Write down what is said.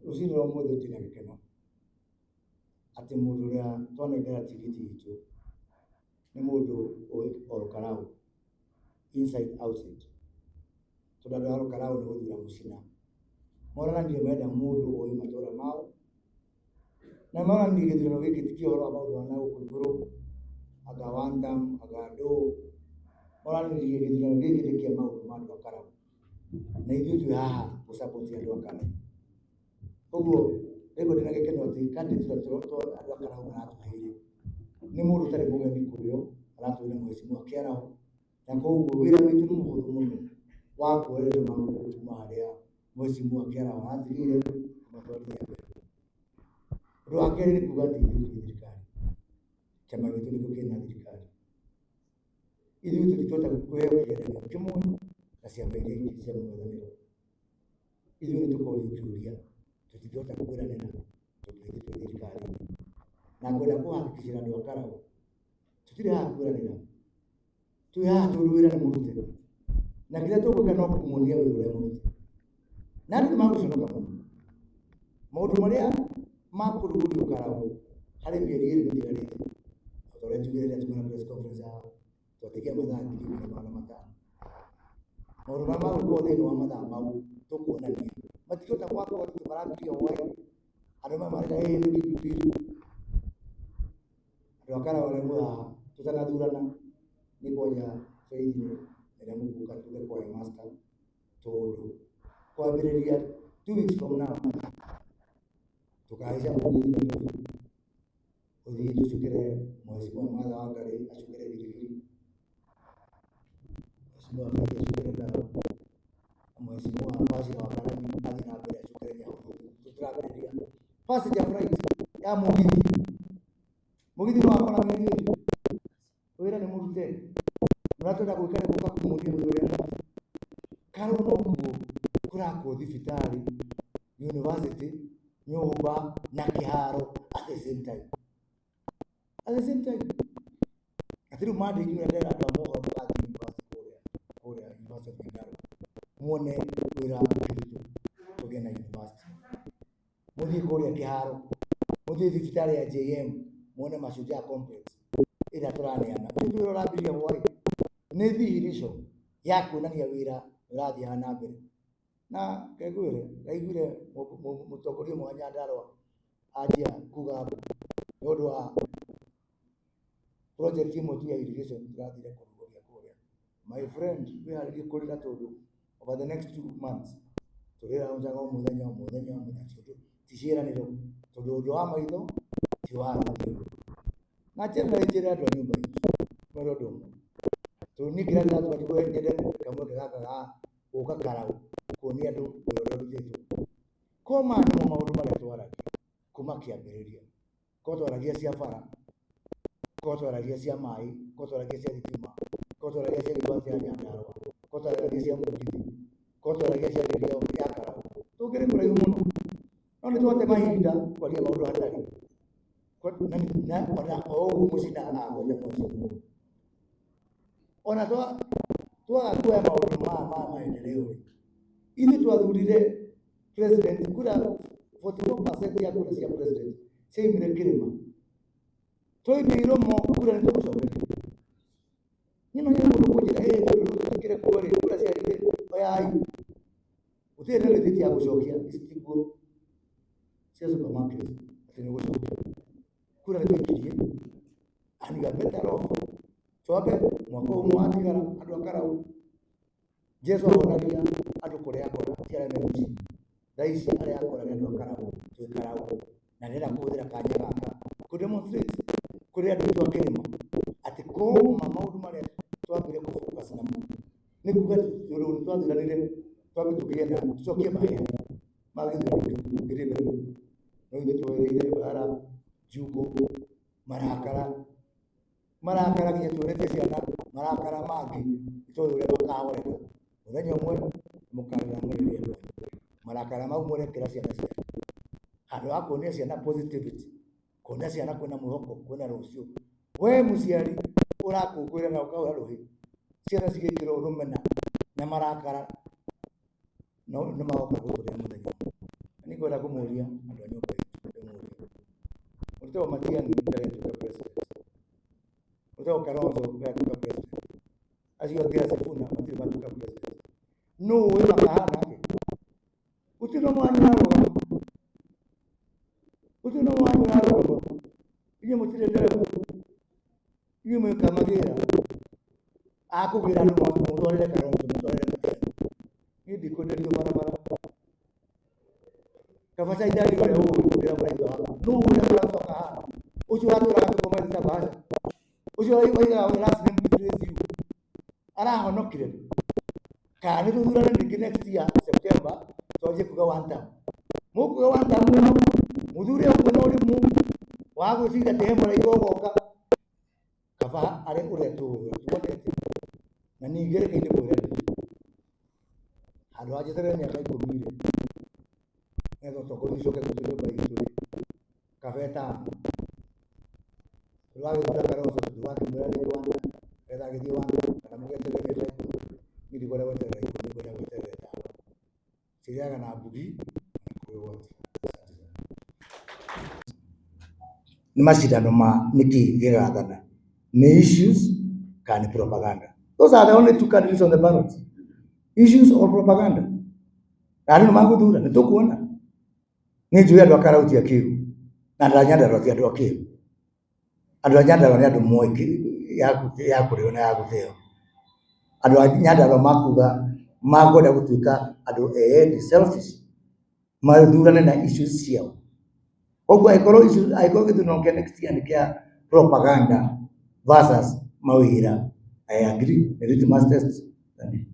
Rũcinĩ rwa ũmũthĩ ndĩna gĩkeno atĩ mũndũ ũrĩa twanengera tigiti itũ nĩ mũndũ ũĩ Ol Kalou inside outside, tondũ andũ a Ol Kalou nĩ gũthura mũcina. Moranire marenda mũndũ ũĩ matũra mao, na moranire gĩthurano gĩkĩ ti kĩa ũhoro wa maũndũ ma nagũkũ igũrũ, anga one term, anga ndũ, moranire gĩthurano gĩkĩ nĩ kĩa maũndũ ma andũ a Kalou, na ithuĩ twĩ haha gũ support andũ a Kalou. Koguo rĩmwe ndĩna gĩkeno atĩ candidate ũrĩa andũ a Kalou maratũheire nĩ mũndũ ũtarĩ mũgeni kũrĩ o, aratũheire mheshimiwa Kĩaraho, na koguo wĩra witũ nĩ mũhũthũ mũno wa kuoerera maũndũ kuma harĩa mheshimiwa Kĩaraho aratigire kũmatwarithia mbere. Ũndũ wa kerĩ nĩ kuga atĩ ithuĩ twĩ thirikari, kĩama gitũ nĩkĩo kĩna thirikari. Ithuĩ tũtingĩhota kũheo kĩgeranio kĩmwe na ciama iria ingĩ cia mũng'ethanĩro. Ithuĩ nĩ tũkorio kĩũria, tũtingĩhota kwĩranĩra tondũ ithuĩ twĩ thirikari-inĩ. Na ngwenda kũhakikicĩra andũ a Karau, tũtirĩ haha kwĩranĩra, twĩ haha tondũ wĩra nĩ mũrute. Na kĩrĩa tũgwĩka no kũmuonia wĩra ũrĩa mũrute. Na andũ nĩ magũconoka mũno. Maũndũ marĩa makũrugũrio Karau harĩ mĩeri ĩrĩ mĩtigarĩte, o ta ũrĩa njugire rĩrĩa tuma na press conference haha, twatigia mathaa 1500. Maũndũ marĩa magwĩkwo thĩinĩ wa mathaa mau tũkuonania matingĩhota gwakwo atĩ marambirie hwaĩ, andũ maya mareka ĩĩ nĩ kĩpipiri. Andũ a Karau arĩa mwĩ haha tũtanathurana nĩ kwanja Faith ĩrĩa mũgũka tuge choir master tondũ kwambĩrĩria 2 weeks from now tũkahaica mũgithi Nairobi ũthiĩ tũcukĩre mheshimiwa Martha Wangari acukĩre Giligili, mheshimiwa Faith acukĩre Karau, mheshimiwa Wachira wa Karani athiĩ na mbere acukĩre Nyahururu. Tũtirambĩrĩria passenger flight ya mũgithi. Mũgithi no wakora mĩeri ĩrĩ, wĩra nĩ mũrute. Ũrĩa twenda gwĩka nĩ gũka kũmuonia wĩra ũrĩa mũrute. Karau nokuo kũrakwo thibitarĩ, university, nyũmba na kĩharo at the same time. At the same time. Atĩ rĩu Monday nginya ndĩrera andũ a mohoro mũgathiĩ university kũrĩa University of Nyandarua muone wĩra ũrutĩtwo kũgĩa na university. Mũthiĩ kũrĩa kĩharo, mũthiĩ thibitarĩ ya JM muone Mashujaa complex ĩrĩa tũraneana. Ũyũ wĩra ũrambirie hwaĩ nĩ thihirisho ya kuonania wĩra ũrathiaga na mbere. Na ngwĩre ndaiguire mũtongoria ũmwe wa Nyandarua anjia kuga nĩ ũndũ wa project ĩmwe tu ya irrigation tũrathire kũrugũria kũrĩa. My friend, wĩharĩrie kũrĩra tondũ over the next 2 months tũrĩraunjaga o mũthenya o mũthenya o mũthenya ti ciĩranĩro tondũ ũndũ wa maitho ti wa rũthiomi. Na generally njĩre andũ a nyũmba itũ mwĩre ũndũ ũmwe, tondũ niĩ kĩrĩa kĩratũma njigue nyende kamweke gaka ga gũka Karau kuonia andũ wĩra ũrĩa ũrutĩtwo. Ko maya nĩmo maũndũ marĩa twaragia kuma kĩambĩrĩria. Ko twaragia cia bara, ko twaragia cia maĩ, ko twaragia cia thitima, ko twaragia cia university ya Nyandarua, ko twaragia cia mũgithi, ko twaragia cia reri ya Karau, tũngĩrĩ kũraihu mũno. No nĩ twate mahinda kwaria maũndũ hatarĩ. Na ona o ũguo mũcina agwete mheshimiwa. Ona twaga kuoya maũndũ maya ma maendeleo rĩ, ithuĩ twathurire president kura 44% ya kura cia president ciaumire kĩrĩma. Twaimia iromo kura nĩ tũgũcokeria. Niĩ no nyende mũndũ kũnjĩra ĩ tondũ rĩu tũingĩre kuo rĩ, kura ciarĩ oyai. Gũtirĩ na rĩthiti ya gũcokia, ici ti nguo cia supermarket atĩ nĩ ũgũcokia. Kura nĩ twaikirie and we are better off. Twambe mwaka ũmwe watigara andũ a Karau, Jesu ahonagia andũ kũrĩa akora, ti arĩa me mũciĩ. Thaa ici arĩa akora nĩ andũ a Karau, twĩ Karau. Na ndĩrenda kũhũthĩra kanya gaka kũ demonstrate kũrĩ andũ aitũ a kĩrĩma atĩ koma maũndũ marĩa twambire kũ focus namo nĩ kuga tondũ nĩ twathuranire twambe tũgĩe na tũcokie mahĩa ma gĩthurano kĩu tũngĩthiĩ mbere no ithuĩ twereire mbara, njukũ, marakara, marakara nginya tuonetie ciana marakara mangĩ itoĩ ũrĩa makahoreka. Mũthenya ũmwe mũkarĩra mũrĩre andũ anyu. Marakara mau mũrekĩra ciana cianyu. Handũ ha kuonia ciana positivity, kuonia ciana kwĩna mwĩhoko, kwĩna rũciũ. We mũciari ũrakũngũĩra na ũkahũra rũhĩ, ciana cigĩkĩrwo rũmena na marakara, no nĩ magoka gũkũrĩra mũthenya ũmwe. Ndĩroria andũ a nyũmba itũ ndĩmũrie. Mũndũ Matiang'i ndarĩ atuĩka president. Mũndũ Kalonzo ndarĩ atuĩka president. Acio angĩ a Sifuna matirĩ matuĩka president. Nũ ũĩ makahana atĩa? Gũtirĩ na ũmwe wanyu ũrarũgama. Gũtirĩ na ũmwe wanyu ũrarũgama. Inyuĩ mũtirĩ nderebu. Inyuĩ mwĩ kamagĩra. Akũgĩra andũ mũtwarĩre Kalonzo, mũtwarĩre Matiang'i. Niĩ ndikwenderio barabara. Kaba caitani ũrĩa ũĩ ũrĩa mũraigua haha. Nũ ũrĩa Kalonzo akahana? Ũcio watũraga tũkomete ta bahasha. Ũcio waigaga last name betrays you. Arahonokire rĩ? Kana nĩ tũthurane rĩngĩ next year September twanjie kuga one term. Mũkuga one term ĩno mũthure ũguo na ũrimũ wa gwĩciria atĩ he mũraika ũgoka. Kaba arĩ ũrĩa tũĩ ũrĩa tuonete. Na ningĩ reke ndĩmwĩre atĩrĩ, handũ ha njeterere mĩaka 10 rĩ, nĩgetha ũtongoria ũcoke gwitũ nyũmba itũ rĩ, kaba ĩtano. Tondũ wagĩthura Kalonzo ndũgakĩmwĩra rĩngĩ one term, nĩgetha agĩthiĩ one term kana mũgeterere mĩaka 10. Niĩ ndikwenda gweterera 10, ngwenda gweterera ĩtano. Cirĩaga na mbugi na kũrĩ ũgwati. Asante sana. Nĩ macindano ma nĩkĩ gĩgathana, nĩ issues kana nĩ propaganda. Those are the only two candidates on the ballot. Issues or propaganda. Na andũ nĩ magũthura, nĩ tũkuona. Niĩ njũĩ andũ a Karauti a Kĩgu, na andũ a Nyandarua ti andũ a Kĩgu. Andũ a Nyandarua nĩ andũ moĩ ya kũrĩo na ya gũthĩo. Andũ a Nyandarua makuga makwenda gũtuĩka andũ eyendi, selfish, mathurane na issues ciao. Koguo angĩkorwo issues, angĩkorwo gĩthurano kĩa next year nĩ kĩa propaganda versus mawĩra, I agree, the litmus test. Thank you.